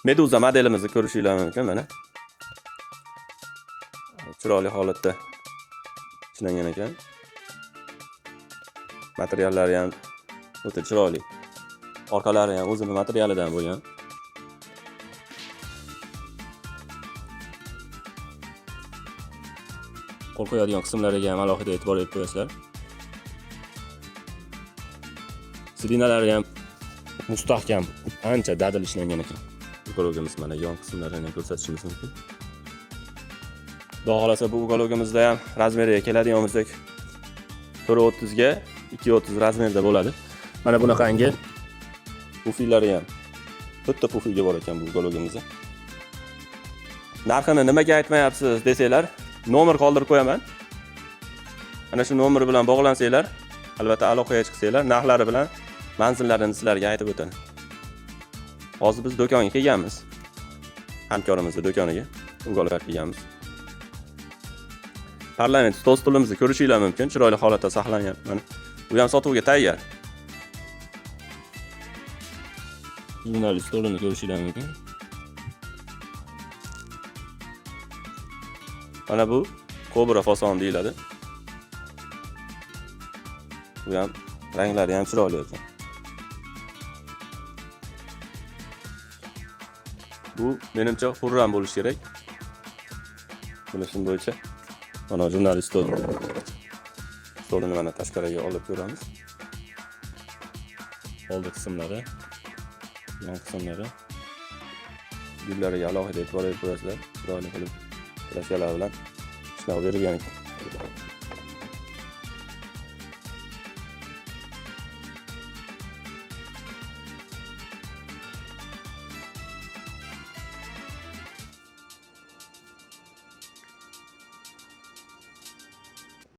Meduza modelimizni ko'rishinglar mumkin mana. Chiroyli holatda ishlangan ekan. Materiallari ham o'ta chiroyli. Orqalari ham o'zini materialidan bo'lgan. Qo'l qo'yadigan qismlariga ham alohida e'tibor berib qo'yasizlar. Sidinalari ham mustahkam, ancha dadil ishlangan ekan. Ukologimiz mana yon qismlarini ko'rsatishimiz mumkin. Xudo xohlasa bu ukologimizda ham razmeriga keladigan bo'lsak 4.30 ga 2.30 razmerda bo'ladi. Mana bunaqangi pufillari ham bitta pufilga bor ekan bu ukologimizda. Narxini nimaga aytmayapsiz desanglar, nomer qoldirib qo'yaman. Ana shu nomer bilan bog'lansanglar, albatta aloqaga chiqsanglar, narxlari bilan manzillarini sizlarga aytib o'taman. Hozir biz do'konga kelganmiz. Hamkorimizni do'koniga ugollar kelganmiz. Parlament stol stulimizni ko'rishinglar mumkin, chiroyli holatda saqlangan. Mana bu ham sotuvga tayyor. Jurnalist stolini ko'rishinglar mumkin. Mana bu Kobra fason deyiladi. Bu ham ranglari ham chiroyli ekan. Bu menimcha Hurram bo'lishi kerak. Bilishim bo'yicha. Mana jurnalist stol. Stolini mana tashqariga olib ko'ramiz. Oldi qismlari, yon qismlari. Gullariga alohida e'tibor berib qo'yasizlar. Chiroyli qilib kraskalar bilan ishlab berilgan ekan.